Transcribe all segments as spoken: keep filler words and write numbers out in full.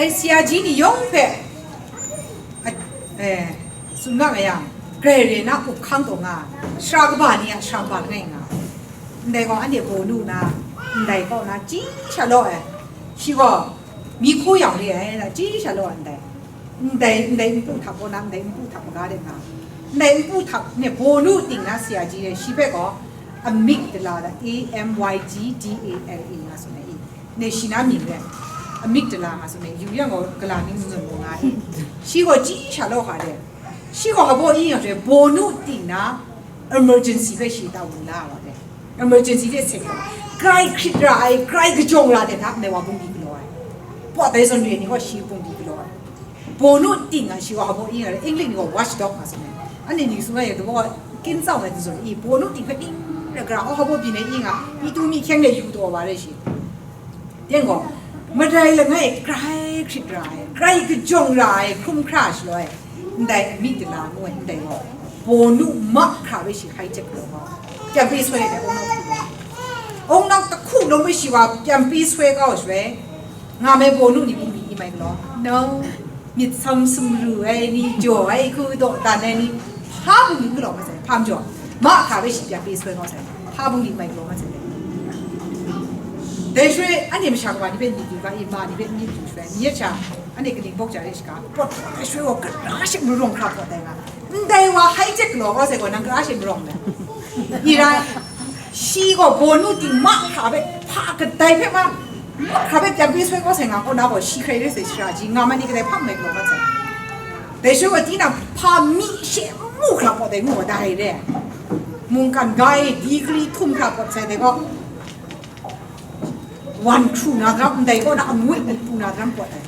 Sayaji ni yawng hpe, a, eh, tsun nga ma yang, grai re na up hkang taw nga, sara kaba ni a sara kaba langai nga, ndai gaw anhte baw nu na, ndai kaw na chyi sha law ai, shi gaw mi hku yang re ai na chyi sha law ai ndai, ndai, ndai npu htak kaw na, ndai npu htak maga de nga, ndai npu htak ne baw nu ting na sayaji re, shi hpe gaw amygdala da, A M Y G D A L A nga tsun ai i. Ne shi na mying re, amygdala nga tsun ai, yu yang gaw gala ning zawn lu nga e. Shi gaw chyi sha law hka de, shi gaw hpa baw yi yang hte, baw nu ting na emergency hpe shi ta wun la wa de. Emergency hte seng ai, grai hkrit ra ai, grai kajawng ra de hta, ndai wa bungli galaw ai. Pawt dai zawn re ni gaw shi bungli galaw ai. Baw nu ting a shi gaw hpa baw yi nga re, English ni gaw watchdog nga tsun ai. Anhte ni tsun ai, dai gaw kin tsau ai, dai zawn i, baw nu ting hpe ting ra gara, hpa baw byin ai i nga, myi tu myi hkyeng de yu taw wa re shi. Teng gaw, madai langai grai hkrit ra ai, grai kajawng ra ai, hkrum hkra shaloi, ndai amygdala ngu ai, ndai gaw, baw nu mahkra hpe shi hijack lu ai, kyam pyi soi ai, awng nau hku lawm, awng nau hku lawm hpe shi wa kyam pyi soi kau ai shaloi, nga me baw nu ni bungli i mai galaw? No. Myit sawm sumru ai ni, jaw ai hku dawdan ai ni, hpa bungli galaw masai, hpa majaw, mahkra hpe shi kyam pyi soi kau sai, hpa bungli mai galaw masai. Dai shaloi, anhte masha kaba ni hpe myit yu ga i, ma ni hpe myit yu shaloi, myit sha, anhte kaning bawk ja re shaga, pawt pawt ai shaloi gaw, gara she marawng hkra pawt ai nga, ndai wa hijack galaw kau sai gaw, nang gara she marawng ai. I rai, shi gaw baw nu ting mahkra hpe, hpa kadai hpe ma, mahkra hpe kyam pyi soi kau sai nga, kaw na gaw, shi hkrai re sai, sara ji nga ma ni kadai hpa mai galaw mat sai. Dai shaloi gaw, tinang hpa mi she mu hkra pawt ai ngu gaw, dai re. Mungkan ga e degree htum hkra pawt sai dai gaw, wan hkru na daram, ndai kaw na angu ai myit pru na daram pawt ai.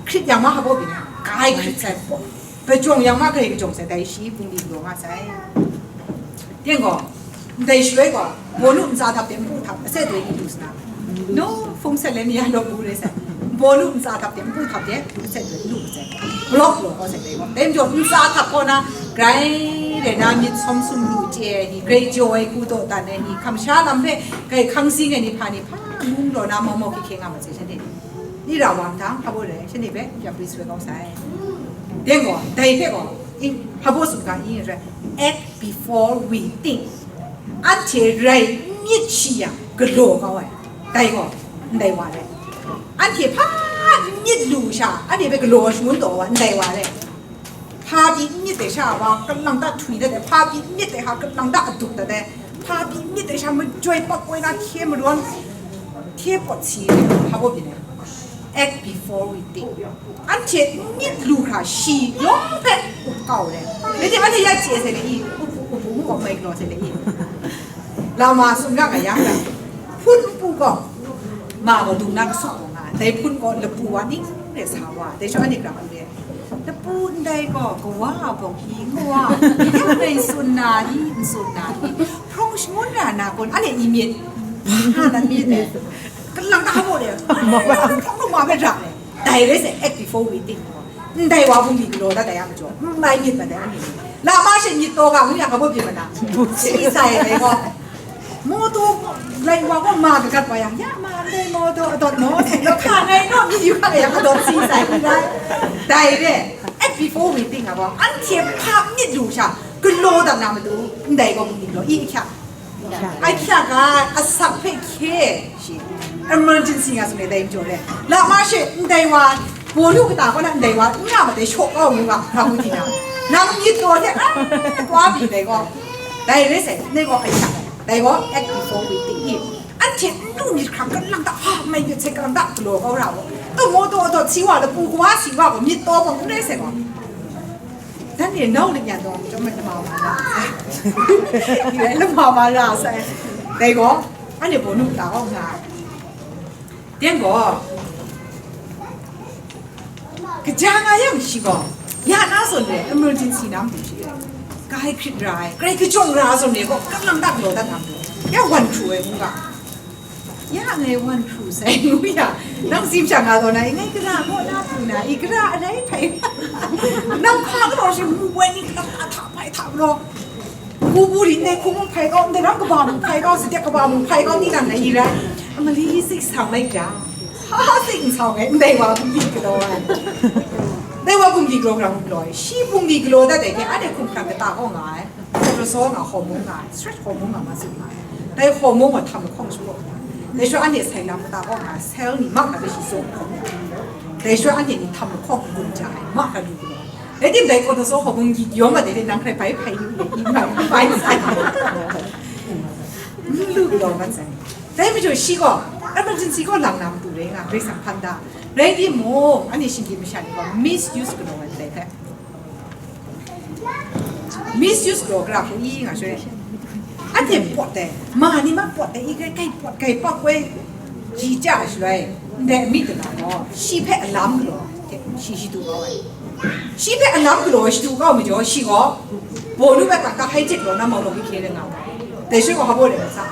Hkrit yang ma hpa baw byin ai, grai hkrit sai, kajawng yang ma grai kajawng sai, dai shi bungli galaw nga sai. Teng gaw, ndai shaloi gaw, baw nu ntsa htap de, npu htap, aset doi ni lu sa na. No, hpung set le mi a law bu re sai. Baw nu ntsa htap de, npu htap de, aset doi lu sai. Block law kau sai dai gaw. Dai majaw, ntsa htap kaw na, grai re na myit sawm sumru chye ai ni, grai jaw ai hku dawdan ai ni, hkam sha lam hpe grai hkang sing ai ni, hpa ni, hpa mung law na mau mau hkye hkye nga ma sai, shanhte ni ra wa mahtang, hpa baw rai, shanhte hpe kyam pyi soi kau sai. Teng gaw, dai hpe gaw, hpa baw tsun ga i rai, act before we think. Anhte rai myit shi yang galaw kau ai, dai gaw, ndai wa rai. Anhte hpa myit lu sha, anhte hpe galaw shangun taw ai, ndai wa rai. Hpa pyi myit ai sha wa kalang ta htwi dat ai, hpa pyi myit ai hka kalang ta adup dat ai, hpa pyi myit ai sha majoi pak koi na hkye marawn, hkye pawt si ai, hpa baw byin ai. Act before we think. Anhte myit lu hkra shi yawng hpe up kau ai. Rai timung, anhte ya chye sai le i, up, up, up, up, up mai galaw sai le i. Lama tsun ga nga yang ga, hpun npu gaw, ma gaw dung na kasup gaw nga, dai hpun gaw lapu wa ning re sa wa, dai sha ni gra hku re, lapu ndai gaw kawa a bawng hpyi ngu wa, hpyi ngai tsun na i, n tsun na i, hprawng shangun ra na kun, anhte i myit, hpa na myit e, kalang ta hpa baw le, hprawng lu ma hpe ra le, dai rai sai, act before we think. Ndai wa bungli galaw dat ai a majaw, n mai myit mat ai anhte ni. Lama she myit taw ga ngu yang, hpa baw byin ma na? Si sai ai gaw, mawtaw lai wa gaw ma kagat wa yang, ya ma ndai mawtaw adawt naw, si law hka ngai naw myit yu hkra yang adawt si sai n rai. Dai re, act before we think a gaw, anhte hpa myit lu sha, galaw dat na matu, ndai gaw bungli galaw i ahkyak. Ahkyak ga, asak hpe hkye shi. Emergency nga tsun ai dai majaw re. Lama she ndai wa, baw nu kata kaw na ndai wa, n nga ma dai shaw kau ngu ga, hpa ngu di na. Nang myit taw hte, a, kwa pyi dai gaw. Dai re sai, ndai gaw ahkyak ai. Dai gaw act before we think i. Anhte n lu myit hkra kalang ta, ha, mai myit sai kalang ta galaw kau ra gaw. Taw mawtaw taw si wa, lapu kawa si wa gaw, myit taw gaw n rai sai gaw. Dan e nau lip yan taw, chyawm ai lama ma ra sai. Lama ma ra sai. Dai gaw, anhte baw nu ta gaw nga. Teng gaw, kaja nga yang shi gaw, ya na zawn re, emergency na matu shi re. Grai hkrit ra ai, grai kajawng ra zawn re gaw, kalang ta galaw dat na matu. Ya wan hkru ai ngu ga. Ya ngai wan hkru sai ngu ya, nang tsim shang nga taw na, i ngai gara gaw na pru na, i gara arai hpai. Nang hpa galaw shi mu wai ni, nang a hta hpai hta galaw. Hku bu rin dai hku mung hpai kau, ndai ram kaba mung hpai kau, satek kaba mung hpai kau, ni nang na i rai. Amali sik sang lai ja. Hpa sing nsau ngai, ndai wa bungli galaw ai. Ndai wa bungli galaw, grang galaw ai. Shi bungli galaw dat dai hte, anhte hkumhkrang kata kaw nga ai. Cortisol nga, hormone nga ai. Stress hormone nga, ma tsun nga ai. Dai hormone wa htam lahkawng shapraw nga ai. Dai sha anhte sai lam kata kaw nga ai. Cell ni mahkra hpe shi tsaw hkawng nga ai. Dai sha anhte ni htam lahkawng n-gun ja ai. Mahkra lu galaw ai. Dai tim dai cortisol hormone gyi yawm ma dai hte nang hkrai bai hpai lu le, i mai, i bai sai. N lu galaw mat sai. Dai majaw shi gaw emergency gaw lang na matu rai nga, Karai Kasang hpan da. Rai timung, anhte shinggyim masha ni gaw misuse galaw ai ndai hpe. Misuse galaw gara hku i nga shaloi, anhte pawt ai, ma ni ma pawt ai, i grai grai pawt, grai pawt koi, ji ja ai shaloi, ndai amyit dala gaw shi hpe alam galaw ai hte shi shadu kau ai. Shi hpe alam galaw ai shadu kau majaw, shi gaw bawnu hpe kangka hai jek galaw na mau law hkye hkye rai nga ai. Dai shaloi gaw hpa baw rai nga sa.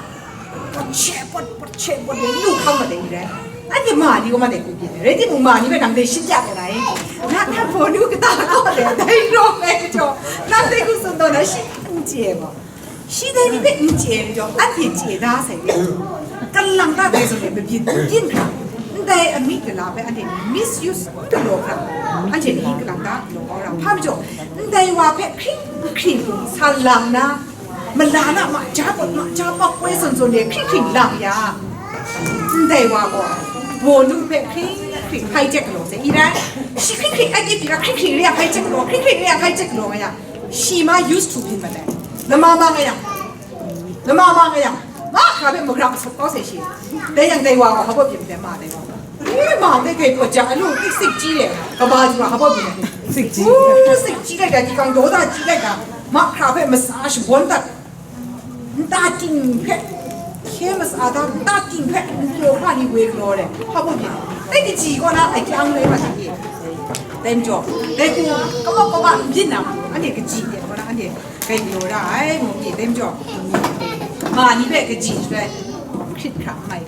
Pawt she pawt, pawt she pawt, lu hkam mat ai ni rai. Anhte ma ni gaw ma dai hku byin ai. Rai timung, ma ni hpe nang dai shim ya ai rai. Na hta bawnu kata kaw ai, dai rawng ai jaw, nang dai hku tsun taw na, shi n chye ai gaw. Shi dai ni hpe n chye ai majaw, anhte chye da sai. Kalang ta dai zawn e mabyin n byin hkra, ndai amyit dala hpe anhte ni misuse n galaw hkra, anhte ni kalang ta galaw kau ra. Hpa majaw, ndai wa hpe hkring hkring sa lang na, mala na ma ja pawt, ma ja pawt koi zawn zawn e hkring hkring lang ya, ndai wa gaw bawnu hpe hkring hkring hpai jek galaw sai i rai. Shi hkring hkring ai pyi pyi ra, hkring hkring re ai hpai jek galaw, hkring hkring re ai hpai jek galaw nga ya, shi ma used to byin mat ai. Lama ma nga yang, lama ma nga yang, mahkra hpe magrak sat kau sai shi. Dai yang dai wa gaw hpa baw byin ai, ma dai wa gaw. E, ma dai hkai pawt ja, alu tik sik ji le, kaba du wa hpa baw byin ai. Sik ji. U, sik ji le ga, tikang daw da ji le ga, mahkra hpe masa shabawn dat. Nta ting hpe hkye masa da, nta ting hpe npyaw hkra ni woi galaw le, hpa baw byin ai. Dai kaji kaw na a kyang rai ma sha pyi. Dai majaw, dai hku kaba kaba n byin na, anhte kaji de kaw na, anhte grai galaw ra ai, ngu pyi. Dai majaw, ma ni hpe kaji shaloi hkrit hkra mai.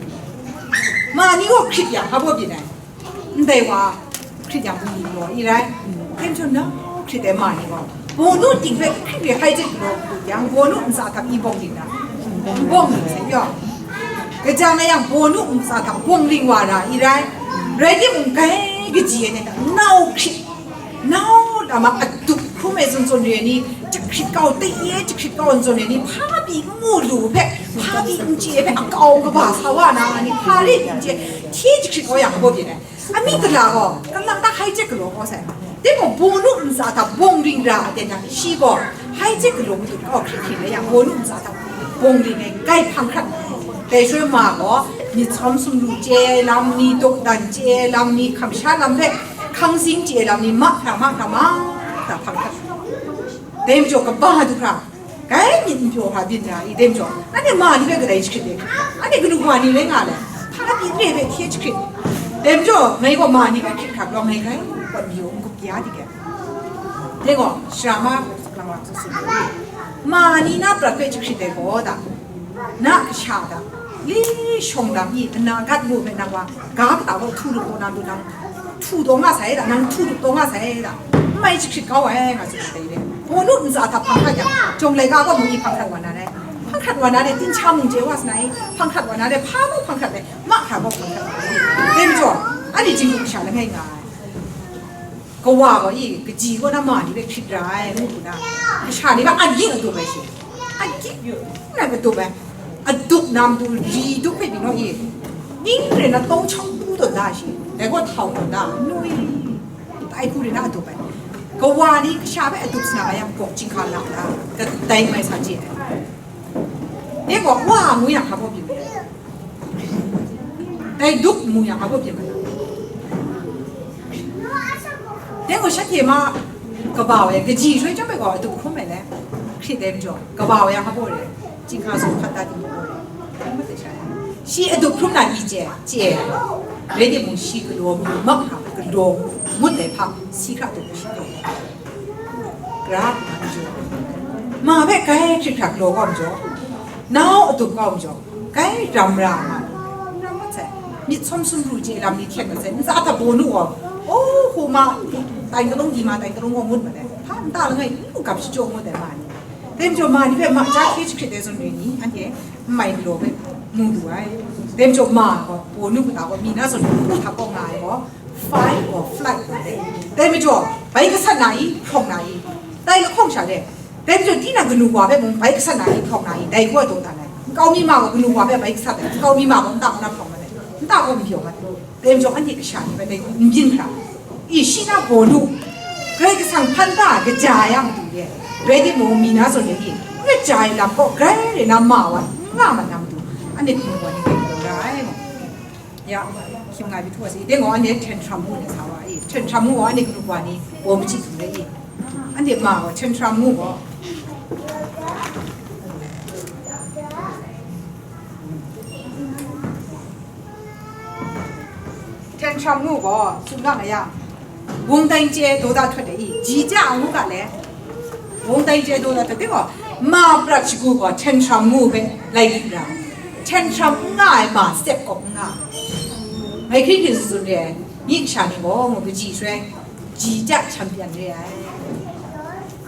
Ma ni gaw hkrit yang, hpa baw byin ai. Ndai wa hkrit yang bungli galaw i rai. Dai majaw, nau hkrit ai ma ni gaw, bawnu ting hpe hkrit re hai jek galaw hkrit yang, bawnu ntsa hta i bawng ring na, bawng ring sai yaw. Kaja nga yang, bawnu ntsa hta bawng ring wa na i rai. Rai timung, grai kaji ai ni hta, nau hkrit, nau lama adup hkrum ai zawn zawn re ai ni, jahkrit kau, taiye jahkrit kau ai zawn re ai ni, hpa pyi n mu lu hpe, hpa pyi n chye hpe, akau kaba sa wa na ni, hpa rit n chye, hti jahkrit kau yang, hpa baw byin ai. Amyit dala gaw, kalang ta hai jek galaw kau sai. Timung, bawnu ntsa hta bawng ring ra ai ten yang, shi gaw hai jek galaw matu kau hkrit hkrit ai yang, bawnu ntsa hta bawng ring ai, grai hpang hkrat. Dai shaloi ma gaw, myit sawm sumru chye ai lam ni, dawdan chye ai lam ni, hkam sha lam hpe hkang zing chye ai lam ni, mahkra mahkra mahkra hpang hkrat. Dai majaw, kaba du hkra, grai myit n pyaw hkra byin na i? Dai majaw, anhte ma ni hpe kadai jahkrit ai? Anhte kanu wa ni rai nga le, hpa pyi re hpe hkye jahkrit. Dai majaw, ngai gaw ma ni hpe hkrit hkra lawng ngai grai, wat mayu n gup ya di ge. Dai gaw, sara ma lang lang sut sut ai. Ma ni na prat hpe jahkrit ai gaw da, na kasha da, li shawng dam i, ana gat mu hpe nang wa, ga kata gaw htu lup kaw na lu nang, htu taw nga sai da, nang htu lup taw nga sai da, n mai jahkrit kau ai, nga tsun ai dai re. Bawnu ntsa hta hpang hkrat yang, jawng laika gaw mu i hpang hkrat wa na rai, hpang hkrat wa na rai, tincha mung je wa sa na i, hpang hkrat wa na rai, hpa mung hpang hkrat ai, mahkra gaw hpang hkrat wa na rai. Dai majaw, anhte Jinghku kasha langai nga ai. Kawa gaw i, kaji kaw na ma ni hpe hkrit ra ai, ngu hku na, kasha ni hpe an ging adup ai shi. An ging na adup ai. Adup na matu, ri dup hpe byin naw i. Ning rai na tawng chang pu tawn da shi. Dai gaw htau tawn da, nu i. Tai hku rai na adup ai. Kawa ni kasha hpe adup sa na yang, gawk chyinghka la da, kadai mai sa chye ai. Dai gaw, wa ngu yang, hpa baw byin ai. Dai dup mu yang, hpa baw byin ai. Dai gaw, shanhte ma kaba wa yang, kaji shaloi chyawm ai gaw, adup hkrum ai le, hkrit ai majaw, kaba wa yang, hpa baw re, chyinghka sum hkat da, ting hpa baw re, hkrum ai sha ya. Shi adup hkrum na ni chye, chye ai. Rai timung, shi galaw mu, mahkra galaw mu, ngut ai hpa, si hkra tup shi taw. Gra nna n jaw. Ma hpe grai hkrit hkra galaw kau n jaw, nau adup kau n jaw, grai ram ra nga, ram mat sai. Myit sawm sumru chye lam ni hkyen mat sai. Ntsa hta bawnu gaw, o, hku ma, tai kalung di ma, tai kalung gaw ngut mat ai. Hpa nta langai n gap shachyaw ngut ai ma ni. Dai majaw, ma ni hpe ma ja hkye jahkrit ai zawn re ni, anhte n mai galaw hpe mu lu ai. Dai majaw ma gaw, bawnu kata gaw, mi na zawn, hku hta kaw nga ai gaw, fight or flight nga ai. Dai majaw, bai gasat na i, hprawng na i, dai lahkawng sha de. Dai majaw, tinang kanu wa hpe mung bai gasat na i, hprawng na i, dai gaw daw dan ai. Nkau mi ma gaw kanu wa hpe bai gasat ai, nkau mi ma gaw nta kaw na hprawng mat ai, nta kaw n pyaw mat ai. Dai majaw, anhte kasha ni hpe dai n byin hkra. I, shi na bawnu, Karai Kasang hpan da ai kaja ai a matu re, rai timung, mi na zawn de i, n kaja ai lam kaw grai rai na ma wa, n nga mat na matu, anhte kanu wa ni hpe galaw ra ai. Ya, hkying ngai bi htu wa sa i, dai gaw anhte tantrum ngu na sa wa i, tantrum ngu gaw anhte kanu wa ni baw machyi htum rai i, anhte ma gaw tantrum ngu gaw, tantrum ngu gaw, tsun ga nga yang, wungdai chye daw da hkrat de i, ji ja a ngu ga le, wungdai chye daw da hkrat de gaw, ma prat shagu gaw tantrum ngu hpe lai lu ra, tantrum n nga ai ma step kawp n nga. Ngai hkring hkring tsun tsun re ai, myi kasha ni gaw ngu kaji shaloi, ji ja champion re ai.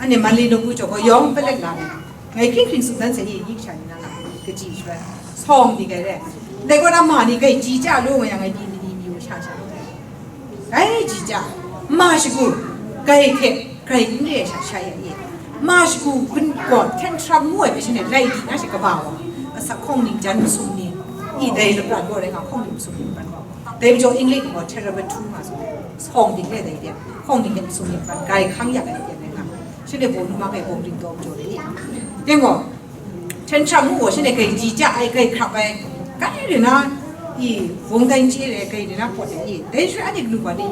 Anhte Manli nawku jaw gaw yawng palet la ai. Ngai hkring hkring tsun dan sai i, myi kasha ni na, kaji shaloi, sawng di gai re. Dai kaw na ma ni gai ji ja lu nga yang, ngai di ni ni mi wa sha sha lu ai. Gai ji ja, ma shagu, gai hte, gai n re ai sha sha ya i. Ma shagu, gun gaw, tantrum ngu ai hpe shanhte lai di na she kaba wa, asak hkawng ning, jan masum ni, i dai lapran gaw rai nga, hkawng ning masum ni lapran gaw. Dai majaw English gaw terrible two nga tsun ai. Hkawng ning re dai de, hkawng ning re masum ni lapran, gai hkang yak ai de rai nga. Shanhte bawnu ma gai bawng ring taw majaw re i. Dai gaw, tantrum ngu gaw, shanhte gai ji ja ai, gai hkrap ai, gai re na, i, wungdai chye re, gai re na pawt ai i, dai shaloi anhte kanu wa ni,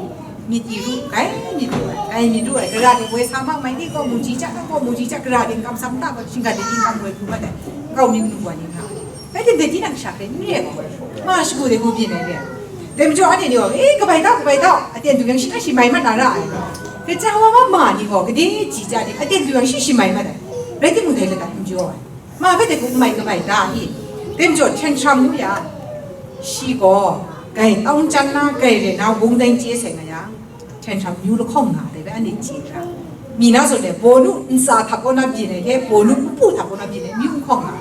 myit i ru, gai myit ru ai, gai myit ru ai, gara de woi sa mak mai ni gaw, mu ji ja na gaw, mu ji ja, gara de n kamsham ta gaw, shinggan de n kam woi pru mat ai, nkau mi kanu wa ni nga ai. Rai timung, dai tinang sha hpe n re ai gaw, ma shagu de ngu byin ai re ai. Dai majaw anhte ni gaw, e, kabai tau, kabai tau, aten du yang shi hta shi mai mat na ra ai. Kaja wa ma ma ni gaw, gade ji ja ni, aten du yang shi shi mai mat ai. Rai timung, dai ladat n jaw ai. Ma hpe dai hku n mai kabai da i? Dai majaw tantrum ngu yang, shi gaw gai tau n chyan na, gai re na, wungdai chye sai nga yang, tantrum myu lahkawng nga dai bai anhte chye ra. Mi na zawn e, bawnu ntsa hta kaw na byin ai hte, bawnu npu hta kaw na byin ai myu lahkawng nga.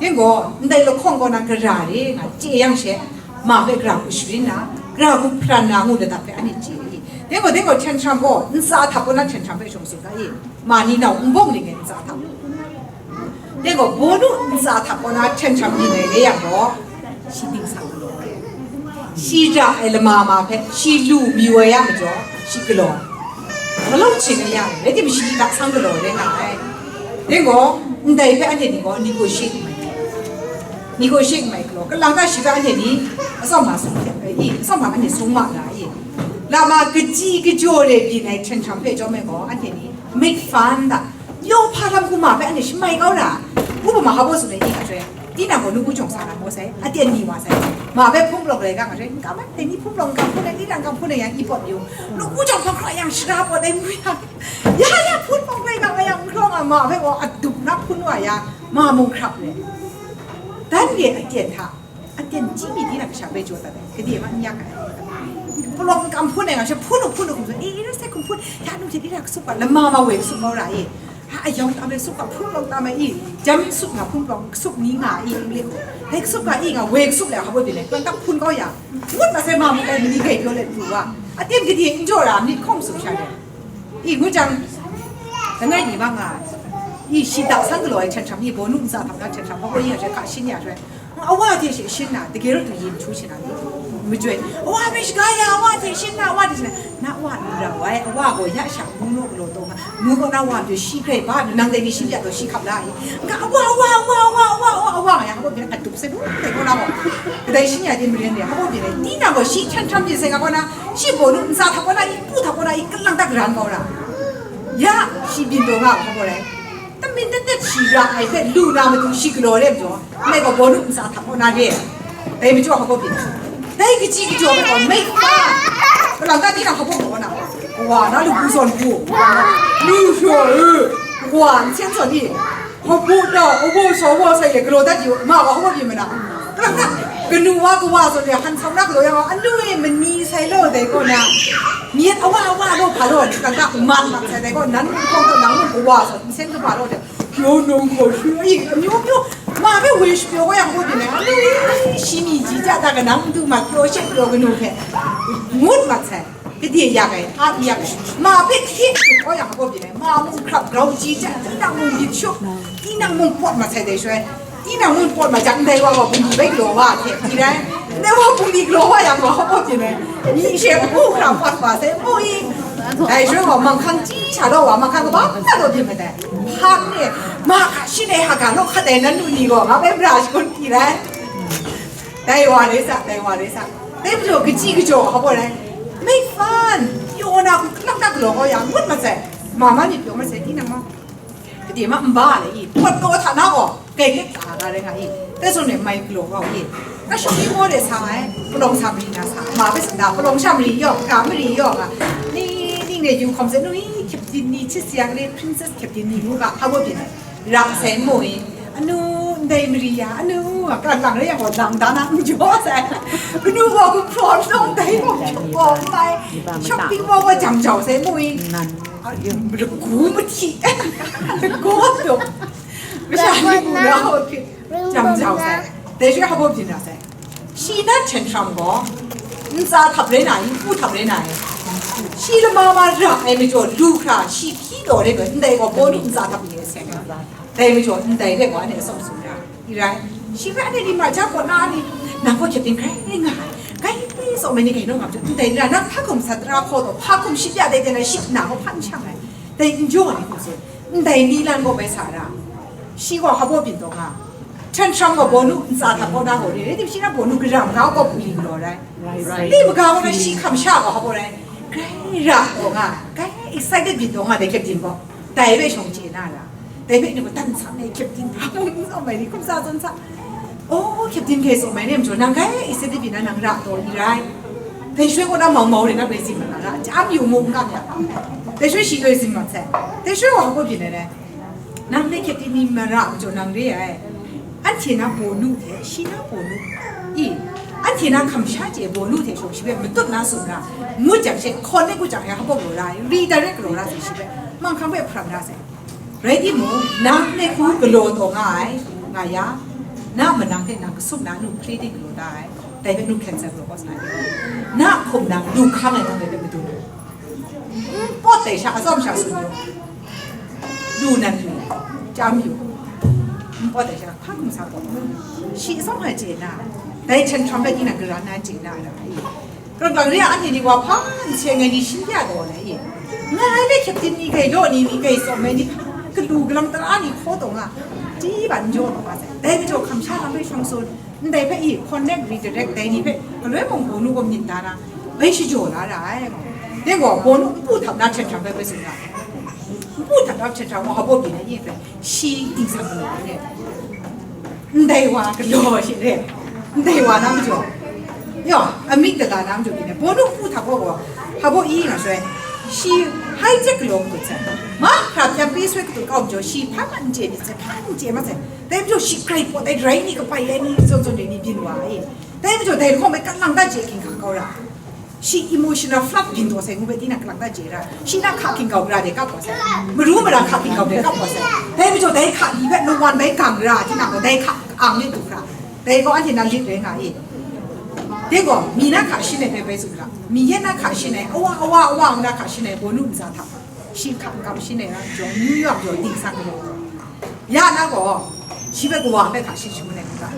Dai gaw, ndai lahkawng kaw na gara re nga chye yang she, ma hpe gara hku sharin na, gara hku hparan na ngu ladat hpe anhte chye i? Dai gaw, dai gaw tantrum gaw, ntsa hta kaw na tantrum hpe shawng tsun ga i? Ma ni nau n bawng ling ai ntsa hta. Dai gaw, bawnu ntsa hta kaw na tantrum byin ai re yang gaw, shi dingsang galaw ai. Shi ra ai lama ma hpe shi lu mayu ai ya majaw, shi galaw ai. Malawng hpyi ai yang, rai timung, shi hta sang galaw ai rai nga ai. Dai gaw, ndai hpe anhte ni gaw negotiate mai ai. Negotiate mai galaw, kalang ta shi hpe anhte ni atsawm ma sung hte, i, atsawm ma anhte sung ma na i? Lama kaji kajaw re byin ai tantrum hpe chyawm ai gaw, anhte ni make fun da. Yawng hpa lam hku ma hpe anhte shamai kau ra. Upama hpa baw tsun ai, i, nga hte, tinang gaw nawku jawng sa na maw sai, aten ni wa sai. Ma hpe hpung palawng rai ga, nga hte, n kam ai, dai ni hpung palawng n kam hpun ai, tinang kam hpun ai yang, i pawt yu. Nawku jawng hpang hkra yang, shara pawt ai ngu yang, ya, ya, hpun palawng rai ga, nga yang, n hkrawng a, ma hpe gaw adup na hpun wa ya, ma mung hkrap re. Dan re aten hta, aten chyi mi di na kasha bai jaw dat ai, gade ma n yak ai. Palawng kam hpun ai nga she, hpun u, hpun u, hkum tsun, e, e, ra sai hkum hpun, ya nu hte di ra kasup ga, lama ma woi kasup mau ra e. Ha, ayawng tam e kasup ga, hpun palawng tam e i, jam sup nga, hpun palawng kasup ni nga i, le hku. Dai kasup ga i nga, woi kasup le, hpa baw byin ai, palawng tam hpun kau ya. Ngut ma sai ma mu ai, mani gai pyaw let pru wa. Aten gade n jaw ra, myit hkawng sum sha le. I ngu jang, langai mi ma nga, i, shi da sang galaw ai hten hkam, i, bawnu ntsa hkam na hten hkam, hpa baw yin ya hkra, shin ya hkra, awa hte she shin na, dage rawt du yin htu shin na, majoi, awa hpe shaga ya, awa hte shin na, awa hte shin na, na awa n rau ai, awa gaw ya sha, mu naw galaw taw nga, mu kaw na wa hpe shi hkrai ba, nang dai ni shin ya taw shi hkap la ai, nga awa, awa, awa, awa, awa, awa, awa, nga ya, hpa baw byin ai, a dup sai bu, dai kaw na gaw, kadai shin ya de maren de, hpa baw byin ai, tinang gaw shi hten hkam byin sai nga kaw na, shi bawnu ntsa hta kaw na i, pu hta kaw na i, kalang ta garan kau ra. Ya, shi byin taw nga hpa baw rai. Tmin dat dat shi ra ai hpe lu na matu shi galaw re majaw, ndai gaw bawnu ntsa hta kaw na re. Dai majaw hpa baw byin. Dai kaji kajaw hpe gaw make fun. Kalang ta tinang hpa baw kaw na. Wa na lu hku zawn hku. Lu hkra e. Wa n sen zawn ni. Hpa baw ta, hpa baw sa, hpa baw sa ye galaw dat yu. Ma gaw hpa baw byin ma na. Kalang ta, kanu wa kawa zawn re, han sau na galaw yang gaw, anu e mani sai law dai kaw na, myit awa awa law hpa law ni, kang ta mat mat sai dai kaw, nan mung hkawng taw nang mung kawa zawn, nsen kaba law de, pyaw nang hkaw shi, ai, amyu amyu, Ma hpe wish pyaw kau yang hpaw byin ai, anu, shi mi ji ja ta kanang matu ma pyaw she pyaw kanu hte ngut mat sai, kade yak ai, a yak ai, ma hpe hkye hkrup kau yang hpaw byin ai, ma mung hkrap grau ji ja, tinang mung myit shup, tinang mung pawt mat sai dai shaloi, tinang mung pawt mat jang, ndai wa gaw bungli bai galaw wa hte, i rai, ndai wa bungli galaw wa yang gaw hpaw byin ai, myi she hpu hkrap pawt wa sai, mu i, dai shaloi gaw manghkang chyi sha law wa, manghkang kaba hta law byin mat ai, hpa ne, ma hka shi ne ha ga law hkat ai nan nu ni gaw, nga bai mara shangun pyi rai. Dai wa rai sa, dai wa rai sa. Dai majaw, kaji kajaw, hpa gaw rai. Mei fan, pyaw na hku, kalak tak galaw kau ya, ngut mat sai. Ma ma myit pyaw mat sai, tinang ma. Kade ma, nba le i, pawt kau hta na gaw, kai lek ta ga rai nga i. Dai zawn e mai galaw kau i. Ka shopping mall de sa ai, palawng sa mari na sa, ma bai sa da, palawng sha mari yaw, ka mari yaw nga. Ni, ni ne yu hkawm sai, nu i, captain ni, chit siang ni, princess captain ni, ngu ga, hpa gaw byin ai. Ra sai mu i, anu, ndai mari ya, anu, a, ka lang rai yang gaw, lang dan a, n jaw sai. Kanu gaw, ku prawn nang dai gaw, gaw mai, shopping mall gaw jam jau sai mu i, a, lagu mahti, lagu tu, masha ni mu na, okay, jam jau sai. Dai shaloi hpa gaw byin ra sai. Shi na hten hkram gaw, ntsa htap rai na i, npu htap rai na i. Shi lama ma ra ai majaw, lu hkra, shi hpyi taw rai gaw, ndai gaw bawnu ntsa htap ni ai seng ai. Dai majaw, ndai rai gaw, anhte atsawm tsun ra, i rai. Shi hpe anhte ni ma ja kaw na ni, nang gaw captain grai nga ai. Grai tsawm ai ni grai naw nga majaw, ndai ra, nang hpa hkum sa tara hkaw taw, hpa hkum shi bya dai dai na, shi na gaw hpan shang ai. Dai n jaw ai ni hkum tsun, ndai ni lan gaw bai sa ra. Shi gaw hpa gaw byin taw nga. Hten hkram gaw bawnu ntsa htap kau na gaw re, rai tim shi na bawnu karam ga gaw bungli galaw rai. Rai, rai. Li maga gaw na shi hkam sha gaw hpa gaw rai. Grai ra gaw nga, grai excited byin taw nga dai captain gaw. Dai bai shawng chye na ra. Dai bai ni gaw dan sa me captain hpa mung n tsawm mai ni hkum sa zawn sa. Oh, captain kai tsawm mai ni majaw, nang grai excited byin na nang ra taw i rai. Dai shaloi gaw na mau mau rai na bai zin mat na ra. Jam yu mu n kam ya. Dai shaloi shi rai zin mat sai. Dai shaloi gaw hpa gaw byin ai rai. Nang hte captain ni mara majaw nang re ai. Anhte na bawnu hte, shi na bawnu. I, anhte na hkam sha chye bawnu hte shawng shi hpe matut na tsun ra. Ngut jang she, hkawn de ngut jang she, hpa gaw galaw ra ai, redirect galaw ra sai shi hpe, manghkang hpe hparam ra sai. Rai timung, nang nehku galaw taw nga ai, nga ya, na manang hte nang kasum na nu hkri ting galaw da ai, dai hpe nu hkyen tsep galaw kau sa ai. Na hkum nang lu hkang ai nang dai hpe madun ai. N pawt dai sha, atsawm sha tsun yu. Lu nan lu, chyam yu. N pawt dai sha, hpa hkum sa pawt. Shi atsawm hpe chye na, dai hten hkam rai tinang gara na chye na ra i. Kalang kalang re a, anhte ni wa hpa n seng ai ni shin ya taw na i. Nga ai le hkyep tin ni grai law ni, ni grai tsawm ai ni hpa, kalu kalang tara ni hkaw taw nga, chyi ban jaw taw nga sai. Dai majaw hkam sha lam rai shawng tsun. Ndai hpe i, connect, redirect, dai ni hpe galoi mung bawnu gaw myit da na, bai shajaw la ra ai. Dai gaw, bawnu npu htap na hten hkam bai bai tsun ra. Npu htap na hten hkam gaw, hpa baw byin ai ni hpe, shi dingsa galaw ai re. Ndai wa galaw shi re. Ndai wa na majaw. Yaw, amyg dala na majaw byin ai. Bawnu npu htap gaw gaw, hpa baw i nga soi. Shi hai jet galaw kau sai. Ma hkra hpyam pi soi katu kau majaw, shi hpa n chye myit sai, hpa n chye ma sai. Dai majaw shi grai pawt ai rai ni, kapai ai ni, zawn zawn ai ni byin wa ai. Dai majaw dai lahkawng bai kalang da je hkinghka kau ra. Shi emotional flood byin taw sai ngu bai, tinang kalang da je ra. Shi na hka hkinggau gara de kap wa sai. Maru mara hka hkinggau de kap wa sai. Dai majaw dai hka li hpe lawan bai gang ra, tinang gaw dai hka ang lit du hkra. Dai gaw anhte na lit rai nga i. Dai gaw, mi na hka shin ai bai bai tsun ra. Mi yan na hka shin ai, awa, awa, awa, na hka shin ai, bawnu ntsa hta. Shi hka n kam shin ai ra, jaw, New York jaw, dingsa galaw. Ya na gaw, shi hpe kawa hpe hka shin shangun ai n ga,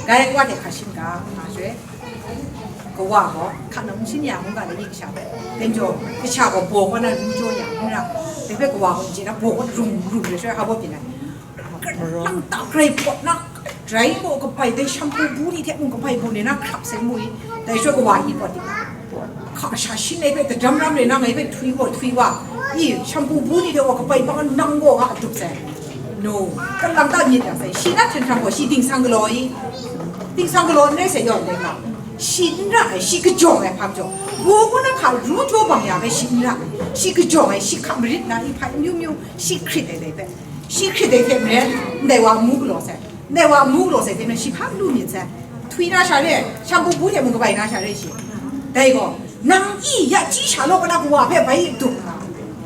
grai kawa hte hka shin ga, nga shui. Kawa gaw, hka nang n shin ya, ngu ga, dai ni kasha hpe. Dai majaw, kasha gaw baw kaw na ru jaw ya, n ra. Dai hpe kawa gaw n chye na, baw kaw rung rung ai shui, hpa baw byin ai. Nang ta grai pawt na, drai gaw kabai, dai shampoo bu ni hte mung kabai bu ni na hkrap sai mu i, dai shui kawa i pawt i. Hka sha shin ai hpe, tadam ram rai na ngai hpe htwi gaw htwi wa. I, shampoo bu ni hte wa kabai bang nang gaw nga a dup sai. No, kalang ta myit ya sai. Shi na hten hkam gaw, shi dingsa galaw i. Dingsa galaw n rai sai yaw n rai nga. Shi n ra ai, shi kajawng ai hpa majaw. Wu ku na hka ru jaw bang ya bai shi n ra ai. Shi kajawng ai, shi hka marit na i hpa myu myu, shi hkrit ai dai hpe. Shi hkrit ai hte maren, ndai wa amu galaw sai. Ndai wa amu galaw sai hte maren, shi hpa lu myit sai. Htwi na sha re, shampoo bu hte mung kabai na sha re shi. Dai gaw, nang i ya chyi sha law, kana kawa hpe bai dup nga.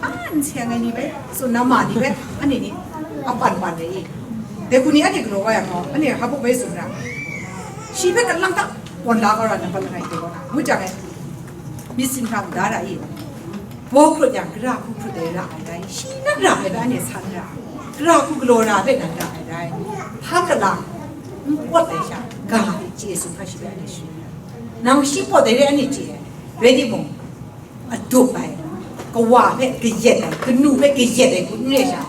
A, n seng ai ni bai, tsun na ma ni bai, anhte ni, a pan pan re i. Dai hku ni anhte galaw wa yang gaw, anhte hpa baw bai tsun ra. Shi hpe kalang ta kawn la kau ra, nampat langai hte kaw na. Ngu jang e, myit singhkang da ra i. Baw hkrut yang, gara hku hkrut ai ra ai dai. Shi nan ra ai hpe anhte san ra. Gara hku galaw ra hpe nan ra ai dai. Hpa kalang, n pawt ai sha, ga hte chye tsun hkra shi hpe anhte sharin ra. Nang shi pawt ai re anhte chye ai. Rai timung, adup ai, kawa hpe kayat ai, kanu hpe kayat ai hku n re sha,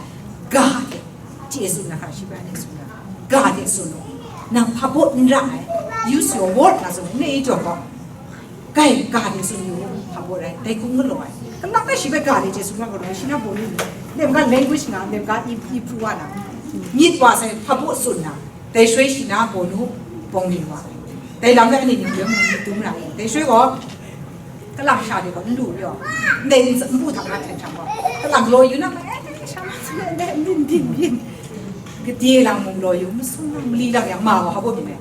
ga hte chye tsun na hkra shi hpe anhte tsun ra, ga hte tsun u, nang hpa baw n ra ai, use your word na tsun, n re i jawng gaw, kai ga hte tsun yu, hpa baw rai, dai hku n galaw ai, kalang ta shi hpe ga hte chye tsun na galaw ai, shi na baw ni, nem ga language nga, nem ga i, i pru wa na, myit wa sai hpa baw tsun na, dai shaloi shi na baw nu, bawng ring wa ai, dai lam hpe anhte ning myit dum ra ai, dai shaloi gaw, Kalang sha de gaw n lu yaw, ndai n bu hta nga hten htam gaw, kalang law yu na, eh, sha ma su, ndai n din din din, gade lang mung law yu, masum lang mali lang yang ma gaw, hpa baw mi me.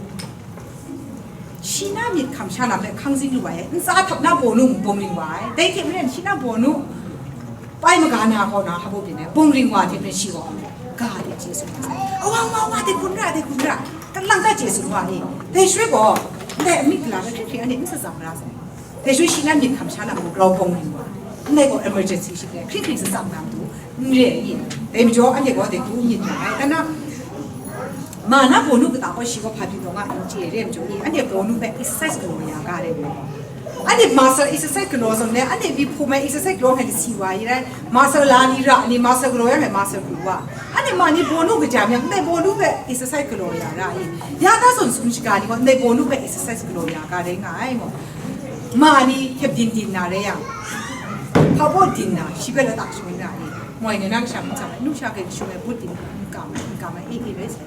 Shi na myit hkam sha lam hpe hkang zing lu ai, ntsa htap na baw nu mung bawng ring wa ai, dai hte maren shi na baw nu, pai maga na kaw na, hpa baw byin ai, bawng ring wa hte maren shi gaw, ga de chye tsun wa sai, awa, awa, awa, dai hkun ra, dai hkun ra, kalang ta chye tsun wa ni, dai shaloi gaw, ndai amyit gala hpe hkrit hkrit anhte n tsatsam ra sai. Dai shaloi shi nan myit hkam sha lam gaw grau bawng ring wa, ndai gaw emergency shi rai, hkring hkring tsatsam na matu, n re ai ni, dai majaw anhte gaw dai hku myit ra ai, ana, ma na bawnu kata gaw shi gaw hpa byin taw nga n chye re ai majaw ni, anhte bawnu hpe exercise galaw ya ga re ai. Anhte master exercise galaw zawn le, anhte myi hpum ai exercise galaw hpe kasi wa i rai, master la ni ra ni, master galaw yang ai master pru wa. Anhte ma ni bawnu kaja myang, ndai bawnu hpe exercise galaw ya ra i. Ya da zawn sum shaga ni gaw, ndai bawnu hpe exercise galaw ya ga rai nga ai ngaw. Ma ni hkyep din din na rai yang, hpa baw din na, shi hpe lata shangun na ni, moi ni nang shang n tsang ai, nu sha hkyen shung ai, but din n kam ai, n kam ai, e e rai sai.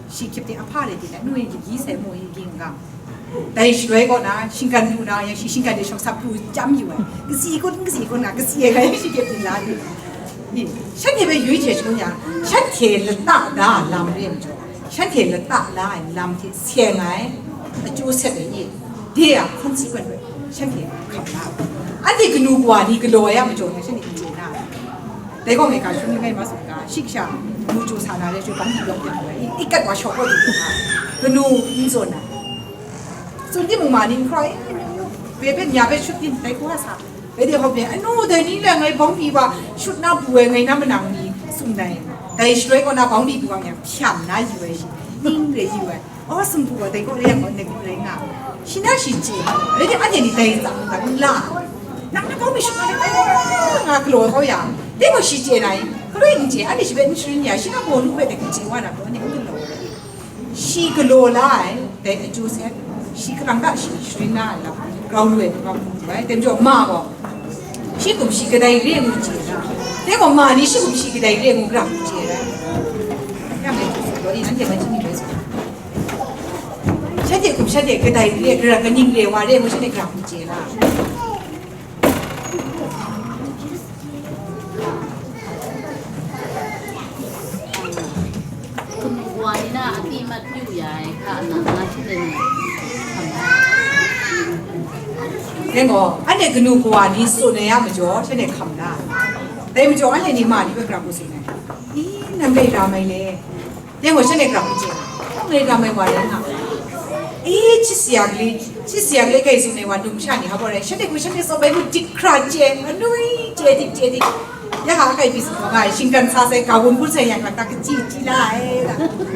Shi hkyep de ahpa rai din ai, nu e gyi sai, mu e gyi n kam. Dai shaloi kaw na, shinggan pru na, yang shi shinggan de shawng sap pru chyam yu ai. Kasi kun, kasi kun na, kasi e rai shi hkyep din la ni. Ni, shanhte hpe yu chye shangun yang, shanhte lata da lam re ai majaw, shanhte lata la ai lam hte seng ai, akyu sat ai ni, de a consequence hpe shanhte hkam la ai. Anhte kanu kawa ni galaw ai a majaw ni shanhte n chye na ai. Dai gaw ngai ga shun langai ma tsun ga, shi kasha mu chyu sa na re, chyoi bang di lawk di ai, i, i kat wa shawk wa di ai, kanu n zawn ai. Tsun timung ma ni n hkrai, bye bye nya hpe shut din dai hku a sa. Bai de hkawm de, anu dai ni le ngai bawng pyi wa, shut na bu ai ngai na manang ni tsun ai. Dai shaloi kaw na bawng pyi bu wa yang hpyam na yu ai shi, ning re yu ai. Aw, sumpu wa dai kaw re yang gaw, nai kum rai nga. Shi na shi chye, rai de, anhte ni dai tsang ga n la. Nang na bawng pyi shut na le, nga galaw kau ya. Dai gaw shi chye na i, galoi n chye, anhte shi hpe n sharin ya, shi na bawnu hpe dai hku chye wa na gaw, anhte n galaw ai. Shi galaw la ai, dai akyu sat, shi kalang ta shi sharin na ai lam, grau lu ai, grau lu ai, dai majaw ma gaw, shi kumshi kadai re ngu chye na, dai gaw ma ni shi kumshi kadai re ngu grau ngu chye na, yang dai hku tsun gaw, i nanhte mai chyeju rai tsun. Shanhte hkum shanhte kadai re, gara kaning re wa re ngu shanhte grau ngu chye na. Kanu kawa ni na a ti mat yu ya ai hka nang na shi le ni hkam na. Dai gaw, anhte kanu kawa ni tsun ai a majaw, shanhte hkam na. Dai majaw, anhte ni ma ni hpe grau hku tsun ai. I, nang dai ra mai le. Dai gaw, shanhte grau hku chye na. Nang dai ra mai wa rai nga. I, hti si ya gale, hti si ya gale, kai tsun ai wa, numsha ni hpa gaw rai. Shanhte gaw, shanhte tsawm ai hku dik hkra chye, anui chye dik, chye dik. Ya ha kai pyi sa nga ai, shinggan sa sai, ga wun hpun sai yang, lata kaji ji la ai, la,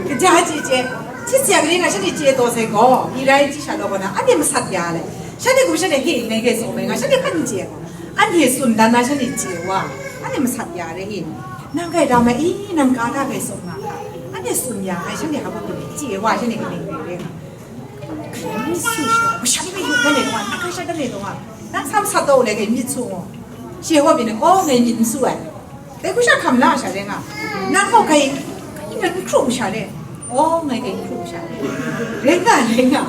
kaja ji chye, chye chye gade nga shanhte chye taw sai gaw, i rai ji sha law gaw na, anhte masat ya le, shanhte gaw shanhte he ngai gai tsaw mai nga, shanhte hkan n chye gaw, anhte tsun dan na shanhte chye wa, anhte masat ya re i, nang gai da mai i, nang ga da gai tsaw nga, anhte tsun ya ai, shanhte hpa gaw chye wa, shanhte kaning rai re nga. Myit su sha, masha ni yu dan e taw, nang hkrai sha dan e taw, nang sam sat taw le, ngai myit su ngaw. Shi gaw byin e, aw, ngai myit n su ai. Dai hku sha hkam la sha rai nga. Nang gaw kai, kai nan n hkrum sha rai. Aw, ngai kai n hkrum sha rai. Rai nga, rai nga.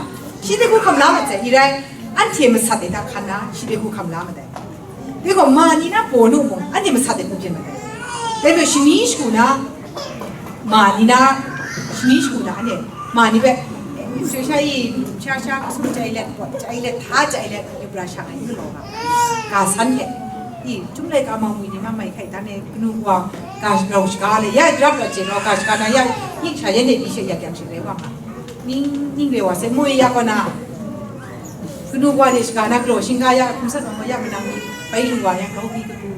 Shi dai hku hkam la mat sai, i rai, anhte masat e hta hkan na, shi dai hku hkam la mat ai. Dai gaw, ma ni na bawnu mung, anhte masat ai hku byin mat ai. Dai hpe shani shagu na, ma ni na, shani shagu na, anhte, ma ni hpe, eh, sha sha i, sha sha, kasum chye ai let, pawt chye ai let, hta chye ai let, yubra shang ai, n galaw nga, ga san hte, Chyum laika ma mwi ni ma mai hkai dan e kanu wa ga rau shaga le, ya rap ra chye rau ga shaga na ya ning sha yan de ni she ya kyang shi rai wa ma. Ning, ning re wa se mwi ya ko na. Kanu wa de shaga na gro shing ga ya kum sa ma ya ma nang ni bai lu wa ya kau bi kanu.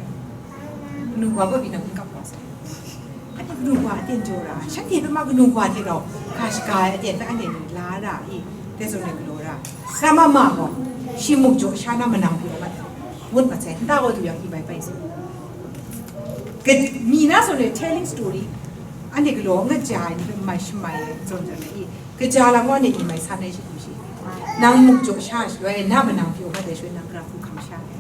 Kanu wa ko bi na kap wa se. Anhte kanu wa aten jaw ra, shanhte hpe ma kanu wa hte rau ga shaga ai aten hpe anhte ni la ra i, dai zawn e galaw ra. Sa ma ma gaw, shi muk jaw sha na manang pyaw mat, ngut mat sai, nta gaw du yang i bai bai sai. Ka-, mi na zawn e telling story, anhte galaw ngat ja ai ni hpe mai shamai ai zawn zawn e i, kaja lam gaw anhte ni mai san ai shi hkum shi. Nang muk jaw sha shaloi, na manang pyaw mat ai shaloi, nang gara hku hkam sha ai.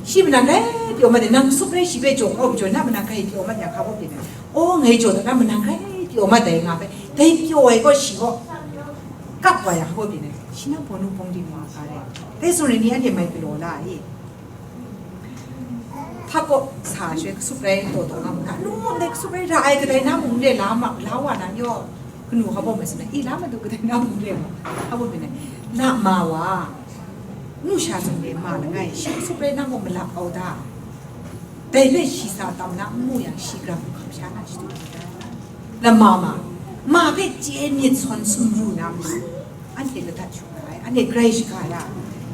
Shi manang grai pyaw mat ai, nang sup rai shi hpe jaw, aw, jaw, na manang grai pyaw mat yang, hpa baw byin ai. Aw, ngai jaw dat na manang grai pyaw mat ai nga hpe, dai pyaw ai gaw shi gaw kap wa yang, hpa baw byin ai. Shi nang bawnu bawng di nga ga rai. Dai tsun rai ni anhte mai galaw la ai. Hpa kaw sa shaloi kasup rai taw taw nga mu na, nu ndai kasup rai ra ai kadai na mung n re la ma, la wa na yaw, kanu hpa baw mai tsun ai, i la madu kadai na mung n re ma, hpa baw byin ai. La ma wa. Nu sha zawn e ma langai, shi sup rai nang gaw malap kau da. Dai hpe shi sa tam na n mu yang, shi gara hku hkam sha na shadu ai. Lama ma, ma hpe chye myit sawn sumru na ma, anhte ladat shu ai, anhte grai shaga ya.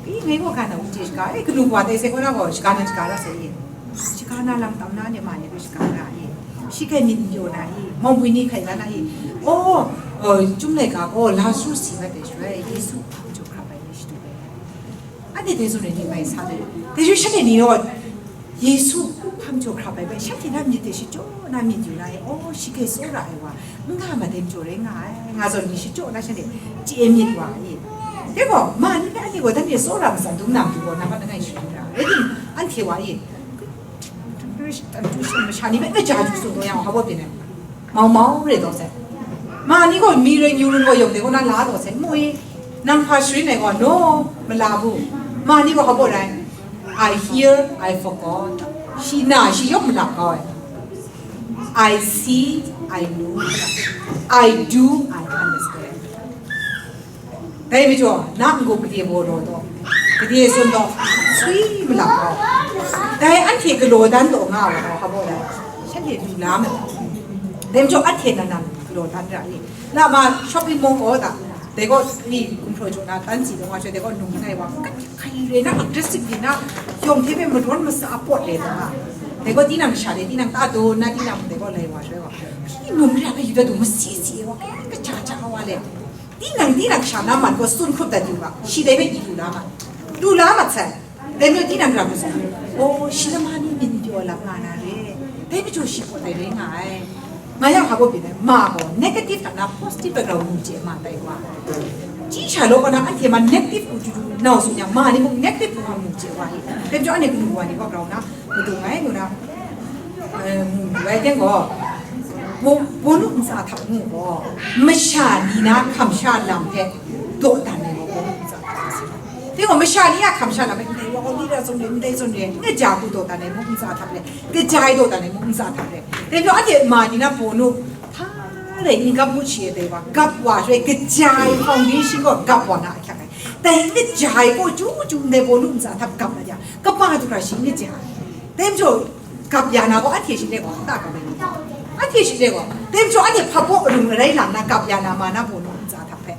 I, ngai gaw ga na u chye shaga, e, kanu wa tai sai kaw na gaw, shaga na shaga ra sai e. Shaga na lam tam na, anhte ma ni hpe shaga ra e. Shi hkai myit n pyaw na i, mawng bwi ni hkai la na i. Aw, uh, Chyum laika gaw Lazaru si mat ai shaloi, Yesu hpa majaw hkrap ai ni shadu ai. Anhte dai zawn e ni mai sa ai. Dai hte shanhte ni gaw Yesu hpa majaw hkrap ai bai, shanhte na myit de shachyaw na myit yu na e, aw, shi hkai tsawra ai wa, n nga ma dai majaw rai nga ai, nga zawn ni shachyaw na shanhte chye myit wa ai. Dai gaw, ma ni hpe anhte gaw dan e tsawra matsan dum na matu gaw, nang hpa langai sharin ra, rai timung, anhte wa e, masha ni hpe kaja du tsun taw yang, hpa baw byin ai. Mau mau re taw sai. Ma ni gaw mi rai nyu run gaw yawng de gaw na la taw sai. Mu i, nang hpa sharin ai gaw, no, mala bu. Ma ni gaw hpa baw rai. I hear, I forgot. Shi na, shi yawng malap kau ai. I see, I know. I do, I understand. Dai majaw, na n-gup gade baw raw taw, gade tsun taw, swi malap gaw. Dai anhte galaw dan taw nga wa gaw, hpa baw dai, shanhte lu la ma. Dai majaw, anhte nan nan galaw dan ra i. Na ma shopping mall gaw da, dai gaw ni gumhpraw jaw na tan si taw nga sha, dai gaw nung ngai wa, kat hkai re na, aggressive re na, yawng hte hpe madawn masa pawt re taw nga. Dai gaw tinang sha de, tinang ta daw na, tinang dai gaw lai wa sha gaw, hpyi num re a hpe yu dat du, masi si wa, kaja ja wa le. Tinang, tinang sha na man gaw tsun hkrup dat yu ga, shi dai hpe i lu la mat. Lu la mat sai. Dai majaw tinang ram masum, oh, shi lama ni myit pyaw lap nga na re. Dai majaw shi gaw dai rai nga ai. Nga yang hpa baw byin ai, ma gaw negative hta na positive background mu chye ma tai wa. Chyi sha law kaw na anhte ma negative hku chyu chyu nau tsun yang, ma ni mung negative hku wa mu chye wa i. Dai majaw anhte kanu wa ni gaw grau na, madu ngai ngu na, eh, mu lu ai teng gaw, bo-, bawnu ntsa hta ngu gaw, masha ni na hkam sha lam hte dawdan ai gaw bawnu ntsa hta si. Dai gaw masha ni a hkam sha lam hpe, ndai wa gaw ni ra zawn re, ndai zawn re, kaja hku dawdan ai mung ntsa hta re, kaja ai dawdan ai mung ntsa hta re. Dai gaw anhte ma ni na bawnu hpa rai n gap ngut shi ai dai wa, gap wa shaloi kaja ai foundation gaw gap wa na ahkyak ai. Dai n kaja ai gaw chyu chyu ndai bawnu ntsa hta gap na jang, kaba du hkra shi n kaja ai. Dai majaw, gap ya na gaw, anhte shi le gaw, ta gap ai ni gaw, anhte shi le gaw, dai majaw, anhte hpa baw arung arai lang na, gap ya na ma na bawnu ntsa hta hpe,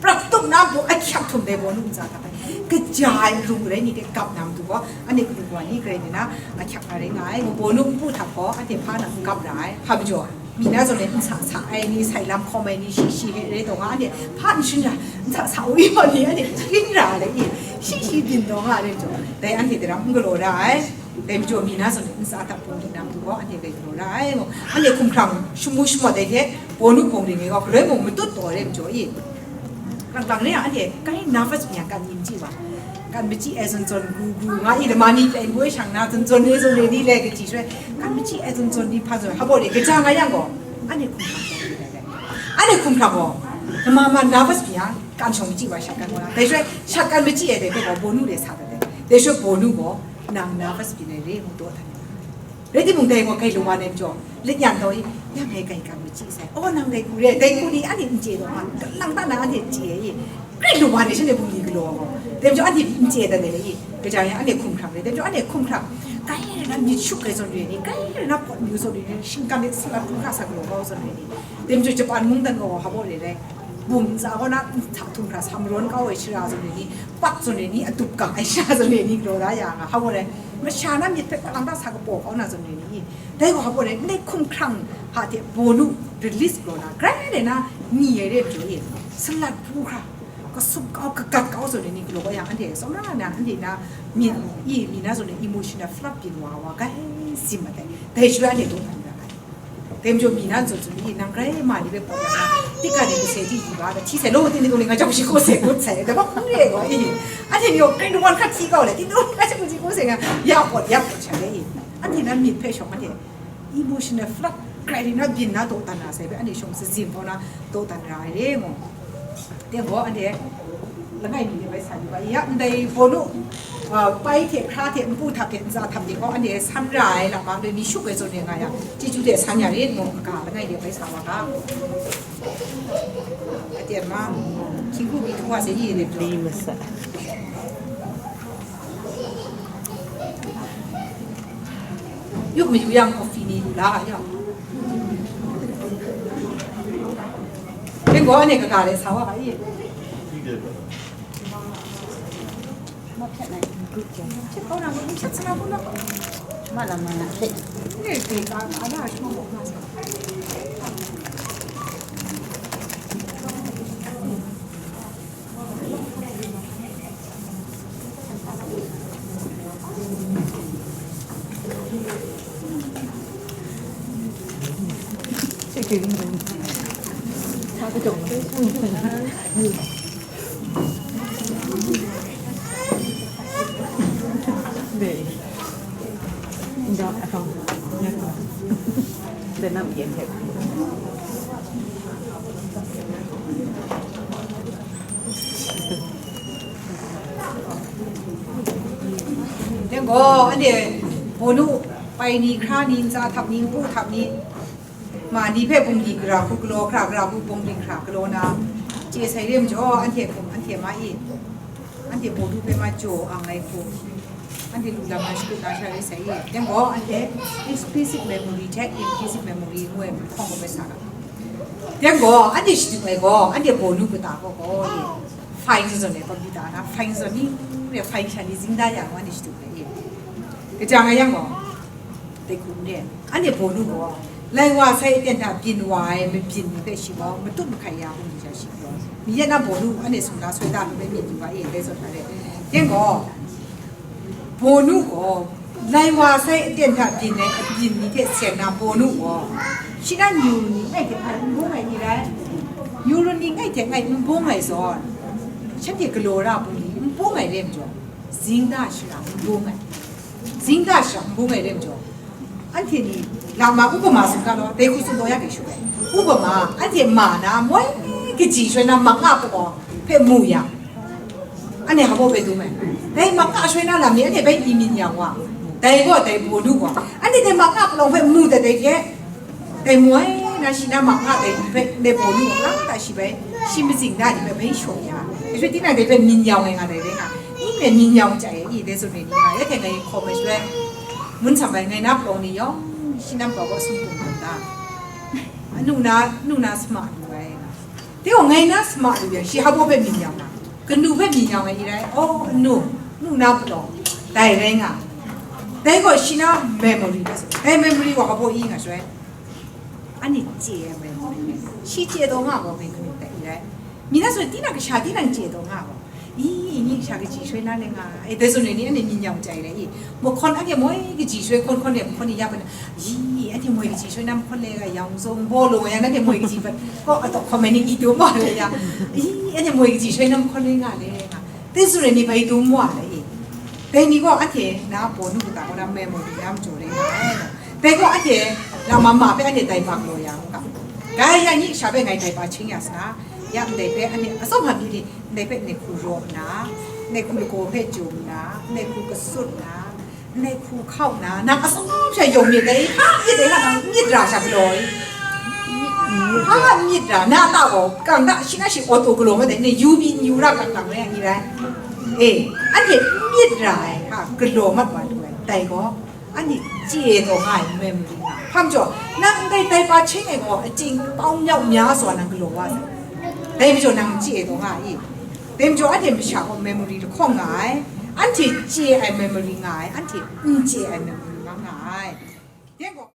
prat tup na baw ahkyak htum dai bawnu ntsa hta hpe, kaja ai arung arai ni hte gap na matu gaw, anhte kanu wa ni grai ni na, ahkyak na rai nga ai, bawnu npu hta gaw, anhte hpa na n gap ra ai, hpa majaw, mi na zawn e n sa sa ai ni, sai lam hkawm ai ni, shi shi re re taw nga, anhte hpa n shun ra, n sa sa u yaw ni, anhte hpring ra ai le i, shi shi byin taw nga ai re majaw, dai anhte dai ram n galaw ra ai. Dai majaw mi na zawn e, ntsa hta pawng di na matu gaw, anhte bai galaw ra ai, ngu. Anhte hkumhkrang shamu shamawt ai hte, bawnu bawng ring ai gaw, galoi mung matut taw ai re majaw i. Lang lang re yang, anhte kai nervous mi yang, kan yin chyi wa. Kan machyi ai zawn zawn, gu gu, nga i lama ni pyen boi shang na, zawn zawn ni, zawn ni ni le kachyi shaloi, kan machyi ai zawn zawn ni hpa zawn, hpa baw re, kaja nga yang gaw, anhte hkumhkrang taw re ai. Anhte hkumhkrang gaw, lama ma nervous mi yang, kan shawng machyi wa, shat kan gaw na. Dai shaloi, shat kan machyi ai dai hpe gaw, bawnu de sa dat ai. Dai shaloi, bawnu gaw, nang nervous byin ai re ngu daw dat ai. Rai timung, dai gaw grai lung wa ai majaw, lat yan taw i, ya ngai grai kan machyi sai. Oh, nang dai hku re, dai hku ni anhte n chye taw ma, nang ta na anhte n chye ai i. Grai lung wa ai shanhte bungli galaw gaw. Dai majaw anhte n chye dat ai le i, kaja yang anhte hkumhkrang re, dai majaw anhte hkumhkrang, Grai na myit shup ai zawn re ni, grai na pawt myu zawn re ni, shinggan de salat hkra sa galaw kau zawn re ni. Dem ju Japan mungdan gaw habo re rai. Bum ntsa gaw na, hta htum hkra sa marawn kau ai shara zawn re ni, pat zawn re ni, atup ga ai shara zawn re ni, galaw da ya nga, habo rai. Masha na myit hpe kalang ta sa kapaw kau na zawn re ni. Dai gaw habo rai, ndai hkum hkrang hta hte bawnu release galaw na, grai re na, ni ai re jaw e. Salat hkra. Kasup kau, kagat kau zawn ni galaw yang, anhte tsawmra na, anhte na, mi, i, mi na zawn ni emotional flood byin wa wa, gai sim ma dai. Dai shaloi anhte dawdan ra ai. Dai majaw mi na zawn zawn ni, nang grai ma ni bai pawt yang na, tika ni kase di yu ga, da hti sai lo, tini tawng ni nga jang shi ko se, kut sai, da bak kung re wa i. Anhte ni o, grai nuwan hkat hti kau le, tini tawng ni nga jang shi ko se nga, ya pawt, ya pawt sha le i. Anhte na myit hpe shawng anhte. Emotional flood, grai di na byin na dawdan na sai hpe, anhte shawng sazin hpawng na dawdan ra ai re ngu. Teng gaw, anhte langai mi de bai sa yu ga, ya ndai bawnu, ah, pai hte, hkra hte, npu htap hte, ntsa htap hte gaw, anhte san ra ai lam ma, ndai mi shup ai zawn re nga yang, chyeju hte san ya rit ngu, kaga langai de bai sa wa ga. Aten ma, hkying hku mi htu wa se i de pli masa. Yu mayu yang coffee ni lu la ga yawng. Ring gaw anhte kaga le sa wa ga i. Ma hpyat na, hpyat kau na, hpyat sa na, hpyat na. Ma la ma na, hpyat. Ni, ni, ka, ka na, shma ko na sa. Teng gaw, anhte bawnu pai ni, hkra ni, ntsa htap ni, npu htap ni, ma ni hpe bungli gara hku galaw, hkra gara hku bungli hkra galaw na, chye sai re majaw, anhte hkum, anhte ma i, anhte bawnu hpe ma jaw ang ai hku, anhte lu lam na shakut na sha rai sai i. Teng gaw, anhte explicit memory hte implicit memory ngu ai hpawng gaw bai sa ga. Teng gaw, anhte shadum ai gaw, anhte bawnu kata gaw gaw, fine zawn e, computer na, fine zawn ni, re fine sha ni zing da yang, anhte shadum ai e. Kaja nga yang gaw, dai hku n re, anhte bawnu gaw, lai wa sai aten hta byin wa ai, mabyin ni hpe shi gaw, matut mahkai ya hpung ni sha shi gaw, mi yan na bawnu, anhte sumla soi da hpe myit yu ga e, dai zawn hta re. Teng gaw, Bawnu gaw, lai wa sai aten hta byin ai abyin ni hte seng na bawnu gaw, shi na nyu ni ngai hte ngai n bung ai ni rai? Nyu ni ngai hte ngai n bung ai zawn, shanhte galaw ra bungli n bung ai re majaw, zing da shara n bung ai, zing da shara n bung ai re majaw, anhte ni, lam ma upama tsun ga law, dai hku tsun taw ya dai shu ai. Upama, anhte ma na moi kaji shaloi na mak nga pawng hpe mu yang, anhte hpa baw bai dum ai. Dai mak nga shaloi na lam ni anhte bai pyi myit yang wa, dai gaw dai bawnu gaw, anhte dai mak nga palawng hpe mu dat dai hte, dai moi na shi na mak nga dai hpe dai bawnu gaw lang ta shi bai, shi mazing da ni hpe bai shaw ya, dai hpe tinang dai hpe myit yang ai nga dai rai nga, n rai myit yang chye ai i, dai tsun ai ni nga, ya hte ngai hkawm ai shaloi, Mun sam bai ngai na palawng ni yawng, shi nam kau gaw sung hkum hkum ta? Anu na, anu na sama lu ai. Dai gaw ngai na sama lu yang, shi hpa baw hpe myit yang na, kanu hpe myit yang ai i rai, aw, anu, anu na palawng, dai rai nga. Dai gaw shi na memory hpe tsun, dai memory wa hpa baw i nga shaloi, anhte chye ai memory, shi chye taw nga gaw, ngai kanu dai i rai. Mi na tsun, tinang kasha, tinang chye taw nga gaw, i, i ni sha kaji shaloi na le nga, e, dai zawn ni, anhte myit yang chye ai le i, mahkawn anhte moi kaji shaloi hkawn hkawn de mahkawn ni ya bai na, i, anhte moi kaji shaloi na mahkawn le nga yang zawn baw lu nga yang, anhte moi kaji bai, kaw, ataw hkawm ai ni i dum wa le ya, i, anhte moi kaji shaloi na mahkawn le nga le nga, dai zawn ni bai dum wa le i, dai ni gaw anhte na bawnu kata kaw na memory na majaw le nga ai, dai gaw anhte lam ma ma hpe anhte dai bang law ya u ga, dai ya ni sha hpe ngai dai ba hkying ya sa na, ya ndai hpe anhte atsawm hpa mi ni, ndai hpe ndai hku raw nna, ndai hku lagaw hpe jum nna, ndai hku kasut nna, ndai hku hkau nna, nang atsawm sha yawng myit dai, hpa myit dai, nang myit ra sha galaw i. Hpa myit ra, na ta gaw, kang da, shi na shi auto galaw mat dai, ndai yu byin yu ra kang kang rai ai ni rai. E, anhte myit ra ai, hpa galaw mat wa lu ai, dai gaw, Anhte chye taw nga ai memory nga ai. Hpa majaw, nang ndai daipa hkying e gaw ating kau myaw mya sua nang galaw wa sai. Dai majaw nang chye taw nga i. Dai majaw anhte masha gaw memory lahkawng nga ai. Anhte chye ai memory nga ai. Anhte n chye ai memory nga nga ai. Yen gaw,